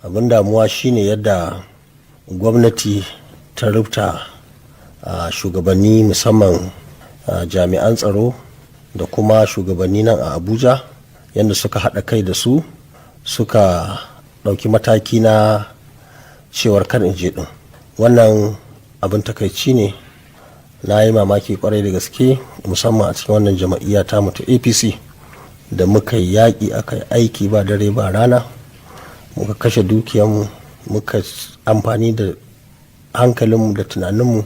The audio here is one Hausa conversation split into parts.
Abin damuwa shine yadda gwamnati ta rubuta a shugabanni, musamman jami'an tsaro da kuma shugabanni nan a Abuja, yadda suka haɗa kai da su suka ɗauki mataki na cewar kan in je ɗin. Wannan abin takaici ne. Na yi mamaki kwarai da gaske, musamman a cikin wannan jama'iyya ta ta APC da muka yi yaƙi, aka yi aiki ba dare ba rana, muka kashe dukiyarmu, muka amfani da hankalinmu da tunaninmu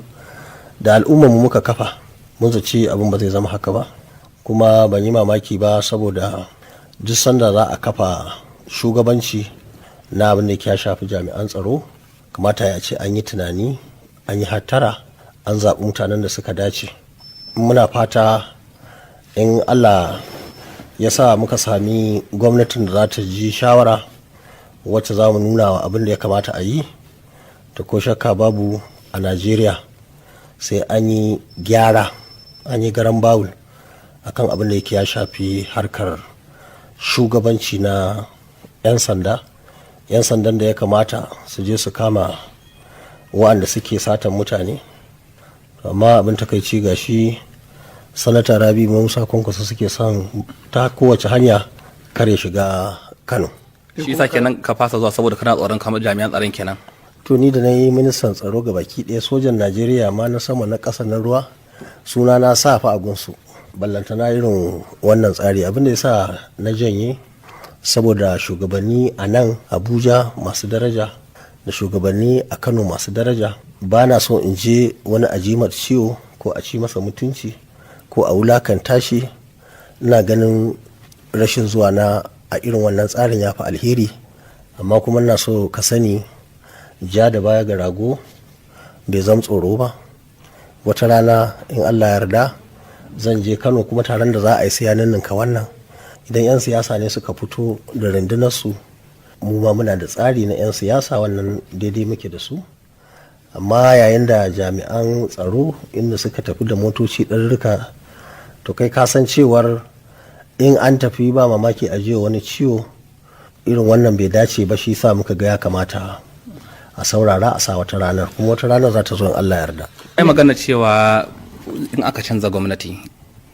da al'ummarmu muka kafa. Mun zaci abin ba zai zama haka ba. Kuma ban yi mamaki ba, saboda duk sanda za a kafa shugabanci na abin da ya shafi jami'an tsaro, kamata ya ce an yi tunani, an yi hattara, an zaɓi mutanen da suka dace. Muna fata in Allah ya sa muka sami gwamnatin da za ta ji shawara wacce za mu nuna wa abin da ya kamata a yi, ta ko shakka babu a Najeriya sai an yi gyara, an yi garan bawul akan abin da yake ya shafi harkar shugabanci na 'yan sanda, 'yan sandan da ya kamata su je su kama wa'anda suke satan mutane. Amma abin takaici, ga shi Sanata Rabi Musa Kwankwaso suke son ta kowace hanya kare shiga Kano. Shi yasa kenan ka fasa zuwa, saboda kana tsoron kamar jami'an tsaron kenan? To, ni da na yi ministan tsaro ga baki ɗaya, sojan Najeriya ma na sama, na ƙasa, na ruwa, suna na sa fa a gunsu, ballantana irin wannan tsari. Abin da ya sa na janye, saboda shugabanni a nan Abuja masu daraja da shugabanni a Kano masu daraja, ba na so in je wani ajimar ciwo ko a ci masa mutunci ko a wulakanta shi. Ina ganin rashin zuwa na a irin wannan tsarin ya fi alheri. Amma kuma ina so ka sani, ja da baya ga rago bai zam tsoro ba. Wata rana in Allah yarda zan je Kano, kuma taron da za a yi sai ya ninninka wannan. Idan 'yan siyasa ne suka fito da rundunarsu, mu ma muna da tsari na 'yan siyasa, wannan daidai muke da su. Amma yayin da jami'an tsaro inda suka tafi da motoci ɗarurruka, to kai ka san cewar in an tafi ba mamaki a jiya wani ciwo. Irin wannan bai dace ba. Shi sa muka ga ya kamata a saurara, a sa wata ranar, kuma wata ranar za ta zo in Allah yarda. Ai magana cewa in aka canza gwamnati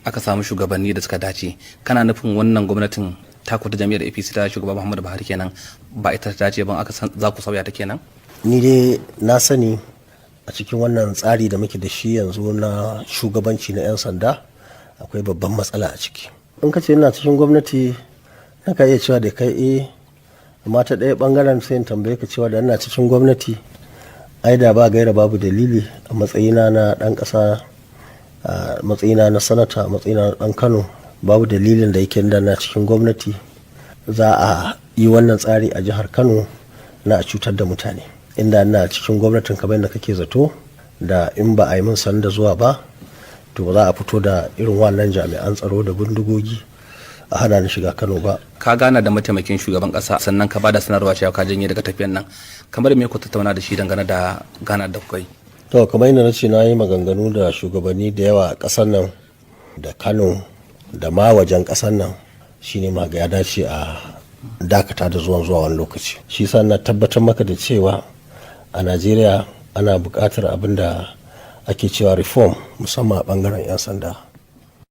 aka samu shugabanni da suka dace, kana nufin wannan gwamnatin ta ta jam'iyyar APC ta shugaba Muhammadu Buhari kenan ba ita ta dace ban aka za ku sauya ta kenan? Ni dai na sani, a cikin wannan tsari da muke da shi yanzu na shugabanci na 'yan sanda akwai babban matsala a ciki. In ka ce ina cikin gwamnati, na ka iya cewa da kai eh, amma ta ɗaya ɓangaren sai in tambaye ka cewa da ina cikin gwamnati, ai da ba gaira babu dalili a matsayina na ɗan ƙasa, a matsayina na sanata, a matsayina na ɗan Kano, babu dalilin da yake da na cikin gwamnati za a yi wannan tsari a jihar Kano na a cutar da mutane. Inda ina cikin gwamnatin kamar yadda kake zato, da in ba a yi min sanda zuwa ba, to ba za a fito da irin wannan jami'an tsaro da bindigogi a hana ni shiga Kano ba. Ka gana da mataimakin shugaban kasa, sannan ka bada sanarwa cewa ka janye daga tafiyan nan. Kamar me ku tattauna da shi dangane da gana da kuka yi? To, kamar yadda na ce, na yi maganganu da shugabanni da yawa a ƙasar nan da Kano da ma wajen ƙasar nan, shine ma ga ya dace a dakata da zuwan zuwa wani lokaci. Shi sa na tabbatar maka da cewa a Najeriya ana buƙatar abin da ake cewa reform, musamman a ɓangaren 'yan sanda.